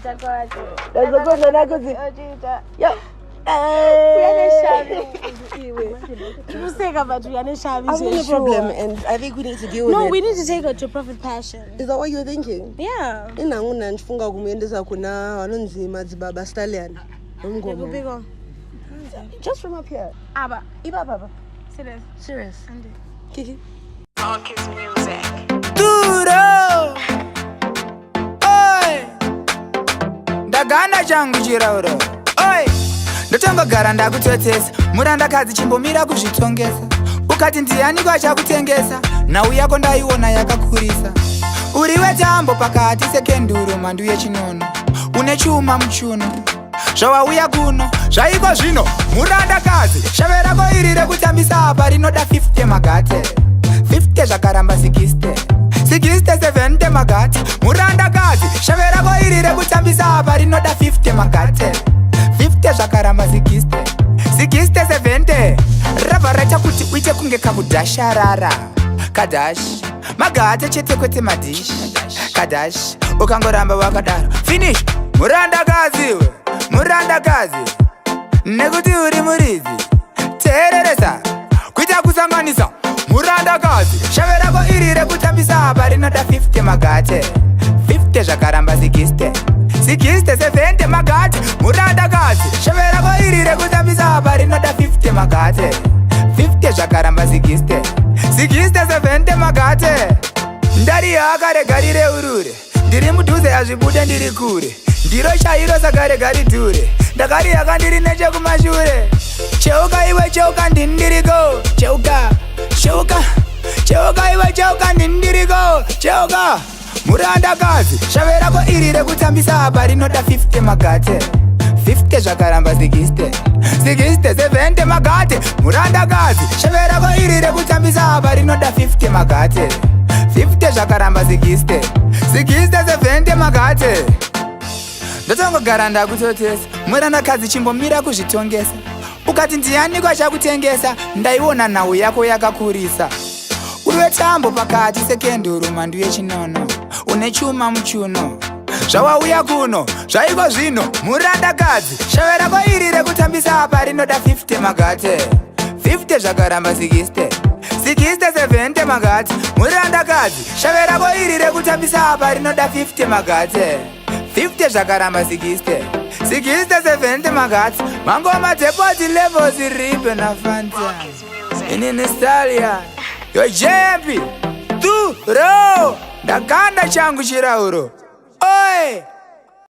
Kuita kwacho. Ndazokona kuti Achiita. yo. Uyane shavi iwe. Tikuseka but uyane shavi I'm in a zvesure. problem and I think we need to deal with No, it. we need to take her to Prophet Passion. Is that what you're thinking? Yeah. Inangu nandifunga kumuendesa kuna vanonzi madzibaba Stallion. Vemungoma. Nekupiko. Just from up here. Aba. Ibaba. Serious. Serious. Andy. Kiki. Duro! Oi! Ndaganda changu chirauro. Oi! Ndotongogara ndakutotesa. Murandakadzi chimbomira kuzvitongesa. Ukati ndiani kwachakutengesa? Nhau yako ndaiona yakakurisa. Uri wetambo pakati sekenduro mhandu yechinono. Une chuma muchuno. Zvawauya kuno zvaiko zvino murandakadzi shave rako iri rekutambisa apa rinoda 50 magate 50 zvakaramba 60 60 70 magate murandakadzi shave rako iri rekutambisa apa rinoda 50 magate 50 zvakaramba 60 60 70 rabva raita kuti uite kunge kakudhasharara kadhash magate chete kwete madhish kadhash ukangoramba wakadaro finish murandakadzi we murandakadzi nekuti uri muridzi teereresa kuita kusanganisa murandakadzi shave rako iri rekutambisa apa rinoda 50 magate 50 zvakaramba 60 60 70 magate murandakadzi shave rako iri rekutambisa apa rinoda 50 magate 50 zvakaramba 60 60 70 magate ndariyo akarega rireurure ndiri mudhuze hazvibude ndiri kure ndiro chairo saka rega ridhure ndakariyaka ndiri nechekumashure cheuka iwe cheuka ndini ndiriko cheuka cheuka cheuka iwe cheuka ndini ndiriko cheuka murandakadzi shave rako iri rekutambisa apa rinoda 50 magate 50 zvakaramba 60 60 70 magate murandakadzi shave rako iri rekutambisa apa rinoda 50 magate 50 zvakaramba 60 60 70 magate ndotongogara ndakutotesa murandakadzi chimbomira kuzvitongesa ukati ndiani kwachakutengesa ndaiona nhau yako yakakurisa uri wetambo pakati sekenduru mhandu yechinono une chuma muchuno zvawauya kuno zvaiko zvino murandakadzi shave rako iri rekutambisa apa rinoda 50 magate 50 zvakaramba 60 60 70 magate murandakadzi shave rako iri rekutambisa apa rinoda 50 magate 50 zvakaramba 60 60 70 magate mangoma dzepoti levels ripe nafanta inini Stallion yo jempi turo ndakanda changu chirauro oi.